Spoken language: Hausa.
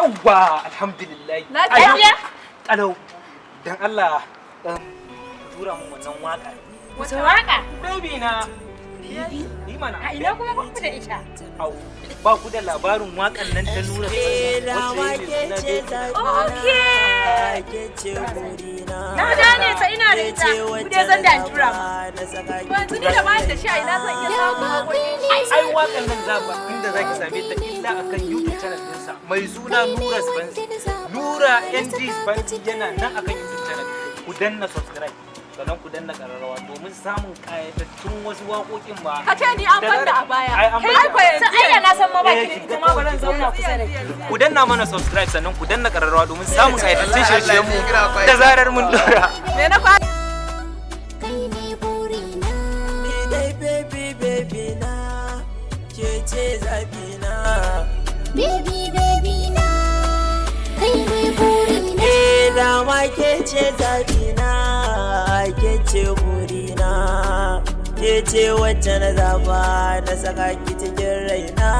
Yawwa, alhamdulillah. Lafiya? Kalau. Dan Allah, tura mun wannan waka. Wata waka? Baby na. Ni mana. A ina kuma ba ku da ita? Au, ba ku da labarin wakan nan ta Nura wacce yake suna Baby? Okay. Na gane ta, ina da ita. Ku dai zan da in tura ma. Yanzu ni da ba da shi, a ina zan iya samun waƙoƙin shi? Ai wakan nan za ba inda zaki same ta illa akan YouTube channel ɗinsa mai suna Nura Spansi. Nura NG Spansi yana nan akan YouTube channel. Ku danna subscribe, sannan ku danna ƙararrawa domin samun ƙayatattun wasu waƙoƙin ma. Ka ce ni an banda a baya. Ai an Kai banda. ko yanzu. Ta ayya, na san ma ba Eh, ki da ki ita ga ma, ba kawai zan zauna kusa da ke. Ku danna mana subscribe, sannan ku danna ƙararrawa domin samun ƙayatattun shirye-shiryen mu da zarar mun dora. Me na fa? Kai ne burina. Ni dai baby, baby na, ke ce zabi na. Baby, baby na, kai ne burina. Eh, dama ke ce zabi na, ke ce burina. Ke ce wacce na zaba, na saka ki cikin raina.